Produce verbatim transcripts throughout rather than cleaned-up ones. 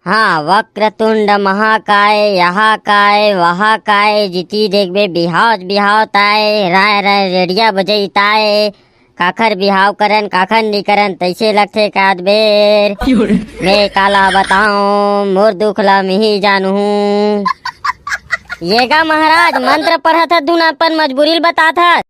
हाँ, वक्रतुंड महाकाय, यहाँ काय, वहाँ काय, जिती देखबे बिहाव बिहाव ताय, राय राय रेडिया बजई ताय, काखर बिहाव करन, काखर नी करन, तइसे लगथे एकाध बेर। मैं काला बताऊं, मोर दुख ला मिही जानहूं। ये गा महाराज, मंत्र पढ़त हस धुन अपन मजबूरी ल बतात हस।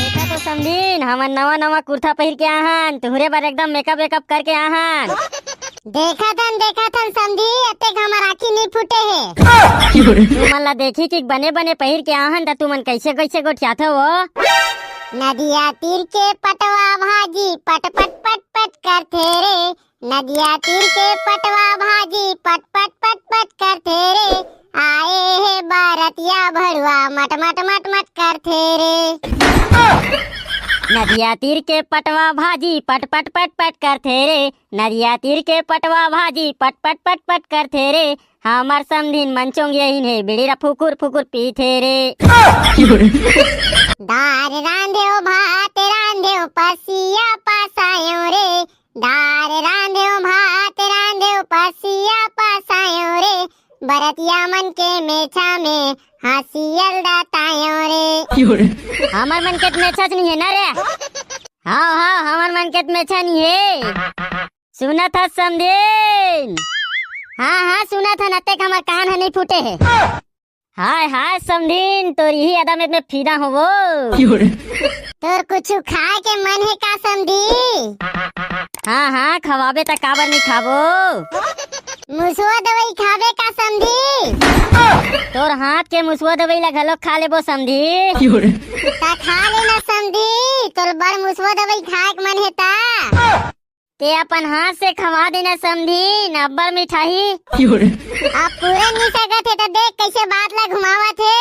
देखा तो समधिन, हमन नवा नवा कुर्ता पहिर के आहन, तुहरे बर एकदम मेकअप वेकअप करके आहन। देखत हन, देखत हन समधी, अतेक हमर आँखी नइ फूटे हे। तुमन ला देखी कि बने बने पहिर के आहन, त तुमन कइसे कइसे गोठियाथव वो? नदिया तीर के पटवा भाजी पट पट पट पट करथे रे, नदिया तीर के पटवा भाजी पट पट पट पट करथे रे, आए हे बरतिया भड़ुआ मट मट मट मट करथे रे। नदिया तीर के पटवा भाजी पट पट पट पट करथे रे, नदिया तीर के पटवा भाजी पट पट पट पट करथे रे, हमर समधिन मन चोंगियाइन हे, बीड़ी ला फुकुर फुकुर पीथे रे। दार रांधेव भात रांधेव पसिया पसायो रे, दार रांधेव भात रांधेव पसिया पसायो रे, बरतिया मन के मेछा में हँसिया ल दतायो रे। हमर मन के त मेछा च नइ हे ना रे। हाँ, हाँ, हमर मन के त मेछा नइ हे। सुनत हस समधिन? हाँ, हाँ, सुनत हन, अतेक हमर कान ह नइ फूटे हे। हाय, हाय, समधिन, तोर इही अदा में त मैं फिदा हों वो। तोर कुछु खाए के मन हे का, समधी? हाँ, हाँ, खवाबे त काबर नइ खाबो? मुसवा दवई खाबे का, समधी? तोर हाथ के मुसवा दवई ला घलो खा लेबो, समधी। त खा लेना, समधी, तोर बर मुसवा दवई खाए के मन हे त। ते अपन हाथ से खवा देना समधिन, अब्बड़ मिठाही। अब पूरा नइ सकत हे त देख कइसे बात ला घुमावत हे।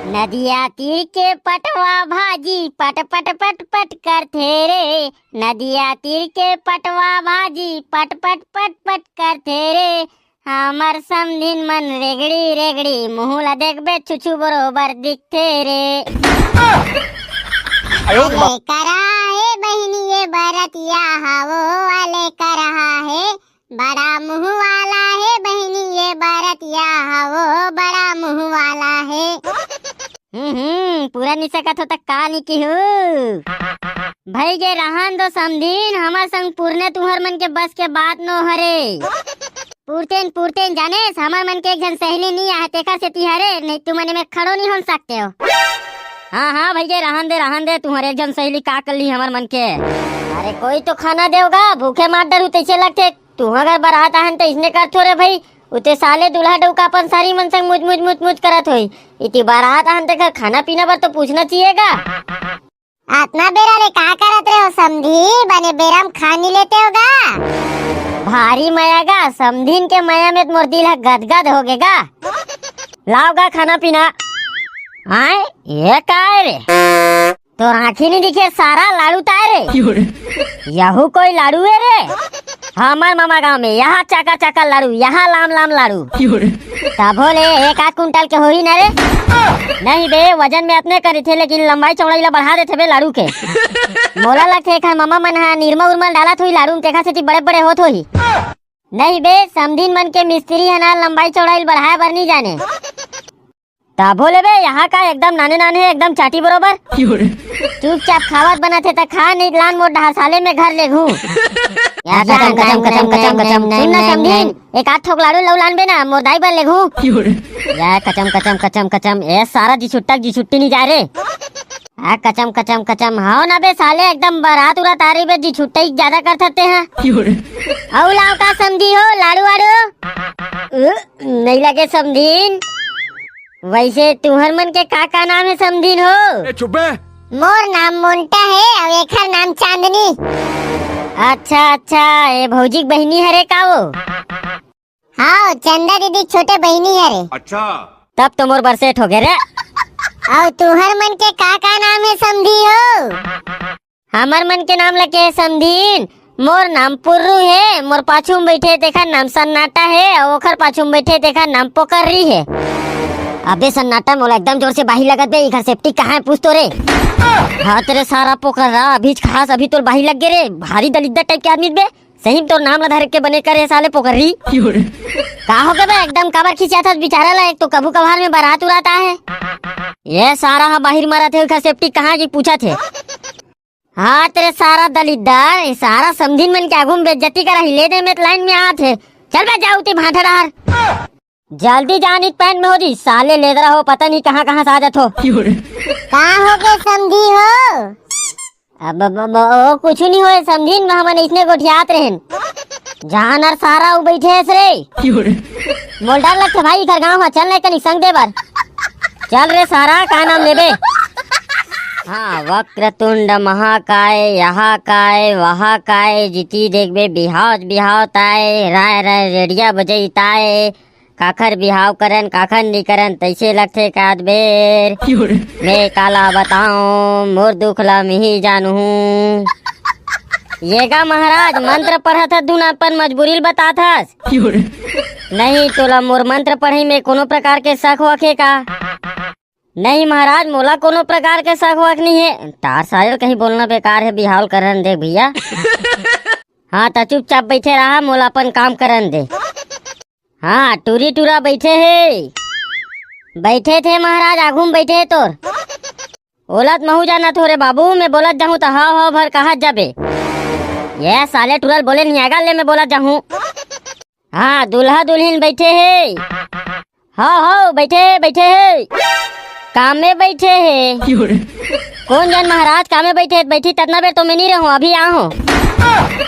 नदिया तीर के पटवा भाजी पट पट पट पट करथे रे, नदिया तीर के पटवा भाजी पट पट पट पट करथे रे, हमर समधिन मन रेगड़ी रेगड़ी, मुहूं ला देखबे छुछू बरोबर दिखथे रे। अयो अले करा हे बहिनी ये बरतिया हवो, अले करा हे बड़ा मुंह वाला हे बहिनी ये बरतिया हवो, बड़ा मुंह वाला हे। हम्म, हम्म, पूरा नइ सकत हो त का नइ किहू? भई गे रहन दो समधिन, हमर संग पुरने तुंहर मन के बस के बात नो हरे। पुरतेन, पुरतेन जानेस, हमर मन के एक झन सहेली नइ आहे, तेकर सेती हरे, नहीं तुमन एमे खड़ो नइ हो सकते हो। हाँ, हाँ, भई गे रहन दे, रहन दे, तुंहर एक झन सहेली का कर ली हमर मन के? अरे कोई तो खाना देव गा, भूखे मार डरू तइसे लगथे। तुंहर घर बरात आहन त इसने करथो रे भई, उते साले दूल्हा डउका अपन सारी मन संग मुच मुच मुच मुच करत होई। इति बारात आहन तेकर खाना पीना बर तो पूछना चाहिए गा। अतना बेरा ले का करत रहे हो समधी? बने बेरा म खा नी लेते हो गा? भारी मया गा, समधिन के मया में मोर दिल ह गदगद हो गे गा। लाव गा खाना पीना। आय, ये का है रे? तोर आँखी नहीं दिखे सारा, लाड़ू ताय रे। यहू कोई लाड़ू है रे? हमर मामा गांव में यहाँ चाकर चाकर लाड़ू, यहाँ लाम लाम लाड़ू। तभो ले एक आध कुंटल के होही ना रे। नहीं बे, वजन में अतने करिथे, लेकिन लंबाई चौड़ाई ला बढ़ा देथे बे लाड़ू के। मोला लगथे एखर मामा मन हा निरमा उरमा डालत होही लाड़ू में, तेखर सेती बड़े बड़े होत होही। नहीं बे, समधिन मन के मिस्त्री ह ना लंबाई चौड़ाई ल बढ़ाए बर नहीं जाने। तभो ले बे, यहाँ का एकदम नाने नाने हे, एकदम चाटी बरोबर। चुपचाप खावत बनत हे त खा, नहीं लान मोर डहार साले में घर लेगहूं। या कचम, कचम, कचम, कचम, कचम। सुन ना समधिन, एक आध ठोक लाड़ू लऊ लान बे ना, मोर दाई बर लेगहूं। या कचम, कचम, कचम, कचम। ए सारा जी छुट्टा जी छुट्टी नहीं जाए रे। आ कचम, कचम, कचम। हाव ना बे साले, एकदम बारात उरात आ रही बे, जी छुट्टा ही ज्यादा करथस ते हा। अउ लाव का समधी हो, लाड़ू वाड़ू? उ, नहीं लगे समधिन। वैसे तुहर मन के का का नाम है समधिन हो? ए, चुप बे। मोर नाम मोंटा है अउ एखर नाम चांदनी। अच्छा अच्छा, ए भौजी के बहिनी हरे का वो? हाव, चंदा दीदी के छोटे बहिनी हरे। अच्छा। तब तो मोर बर सेठ हो गे रे। अउ तुहर मन के का का नाम है समधी हो? हमर मन के नाम लगे हे समधिन, मोर नाम पुर्रू हे, मोर पाछू में बैठे तेखर नाम सन्नाटा हे, अउ ओखर पाछू में बैठे तेखर नाम पोकर्री हे। अबे सन्नाटा, मोला एकदम जोर से बाही लगत बे, इखर सेफ्टी कहाँ है पूछ तो रे। हाँ तेरे सारा पोकर्रा, अभी खास अभी तोर बाही लग गे रे, भारी दलिद्दर टाइप के आदमी बे। सही में तोर नाम ला धर के बने करे साले पोकर्री। का हो गे बे, एकदम काबर खिसियाथस बिचारा ला, एक तो कभू कभार में बारात उरात आहे। ये सारा हा बाहिर मरत हे, ओखर सेफ्टी कहाँ की पूछत हे। हाँ तेरे सारा दलिद्दर, ये सारा समधिन मन के आगू में बेइज्जती करा ही, ले दे में लाइन में आत हे। चल बे, जाऊ ते भांठा डहार। जल्दी जा, नहीं त पैंट में हो जी, साले लेदरा हो, पता नहीं कहाँ कहाँ से आ जात हो। का हो गे समधी हो? अब, अब, अब, ओ, कुछ नहीं होए समधिन, हमन इसने गोठियात रहेन। जान अर सारा उ बैठे हस रे। मोल डर लगथे भाई, इखर गाँव ह, चल नहीं कनी संग दे बर। चल रे सारा, का नाम लेबे? हाँ, वक्रतुंड महाकाय, यहाँ काय, वहाँ काय, जिती देखबे बिहाव बिहाव ताय, राय राय रेडिया बजई ताय, काखर बिहाव करन, काखर नी करन, तइसे लगथे एकाध बेर। मैं काला बताऊं, मोर दुख ला मिही जानहूं। ये गा महाराज, मंत्र पढ़त हस धुन, अपन मजबूरी ल बतात हस। नहीं, तोला मोर मंत्र पढ़ई में कोनो प्रकार के शक वक हे का? नहीं महाराज, मोला कोनो प्रकार के शक वक नहीं हे। तार सारे कहीं बोलना बेकार है, बिहाव ल करन दे भैया। हाँ, त चुपचाप बैठे रहा, मोला अपन काम करन दे। हाँ, टूरी टूरा बैठे हे। बैठे थे महाराज, आगू में बैठे हे तोर। ओलत महू जाना थोरे बाबू, मैं बोलत जाहूँ त हाव हाव भर कहत जाबे। ये साले टूरा ल बोले नहीं आगा ले, मैं बोलत जाहूँ। हाँ, दूल्हा दुल्हिन बैठे हे। हाव हाव, बैठे हे, बैठे हे। काम में बैठे हे। कोन जन महाराज काम में बैठे हे? बैठी ततना बेर तो मैं नहीं रहूँ, अभी आहूँ।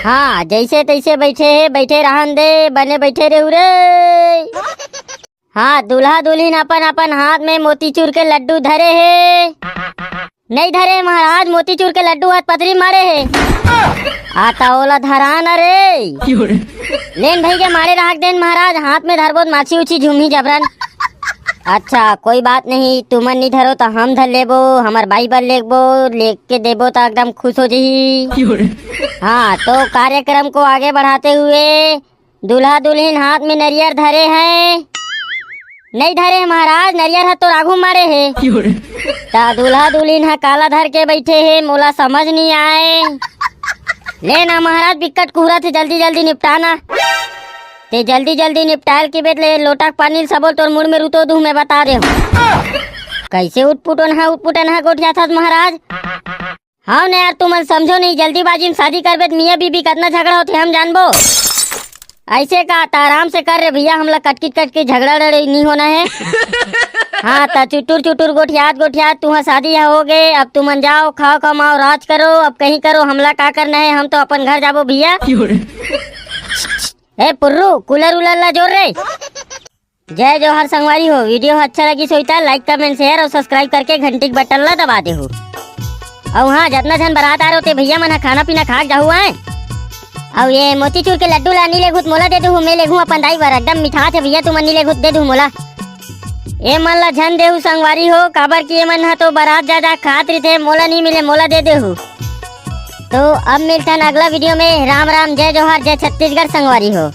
हाँ, जैसे तैसे बैठे हे, बैठे रहन दे, बने बैठे रहू रे। हाँ, दूल्हा दुल्हिन अपन अपन हाथ में मोतीचूर के लड्डू धरे हे। नहीं धरे महाराज, मोतीचूर के लड्डू हाथ पतरी मारे हे। आ त ओला धरा न रे। लेन भाई के मारे राख देन महाराज, हाथ में धरबो त माछी उछी झुमही जबरन। अच्छा, कोई बात नहीं, तुमन नहीं धरो त हम धर लेबो, हमर बाई बर लेबो, लेके देबो त एकदम खुश हो जही। हाँ, तो कार्यक्रम को आगे बढ़ाते हुए दूल्हा दुल्हिन हाथ में नरियर धरे हे। नहीं धरे हे महाराज, नरियर ह तोर आगू मारे हे। त दूल्हा दुल्हिन ह काला धर के बैठे हे, मोला समझ नहीं आए। ले ना महाराज, बिकट कुहरत हे, जल्दी जल्दी निपटा ना। ते जल्दी जल्दी निपटाल के बेर ले लोटा के पानी ल सबो तोर मुड़ में रुतो दूं, मैं बता दे हूँ। कैसे उटपुटन हा, उटपुटन हा गोठियाथस महाराज। हाँ न यार, तुमन समझो नहीं, जल्दीबाजी में शादी करबे त मियाँ बीबी कतना झगड़ा होथे हम जानबो। ऐसे का, त आराम से कर रे भैया, हमला कटकिट कटकिट झगड़ा लड़ाई नहीं होना है। हाँ, त चुटुर चुटुर गोठियात गोठियात तुहा शादी ह हो गे, अब तुमन जाओ, खाओ कमाओ, राज करो, अब कहीं करो, हमला का करना है, हम तो अपन घर जाबो भैया। ए पुर्रू, कूलर उलर ला जोर रे। जय जोहार संगवारी हो, वीडियो अच्छा लगिस होही त like, comment, share अउ subscribe करके घंटी के बटन ला दबा देहू। अउ हाँ, जतना झन बरात आ रहे हो ते भैया मन ह खाना पीना खा के जाहू आए। अउ ये मोतीचूर के लड्डू ला नी लेगहू त मोला दे देहू, मैं लेगहूँ अपन दाई बर, एकदम मिठास हे भैया, तुमन नी लेगहू त दे देहू मोला। ए मन ला झन देहू संगवारी हो, काबर कि ये मन ह तो बरात जा जा खात रहिथे, मोला नी मिले, मोला दे देहू। तो अब मिलथन अगला वीडियो में। राम राम, जय जोहार, जय छत्तीसगढ़ संगवारी हो।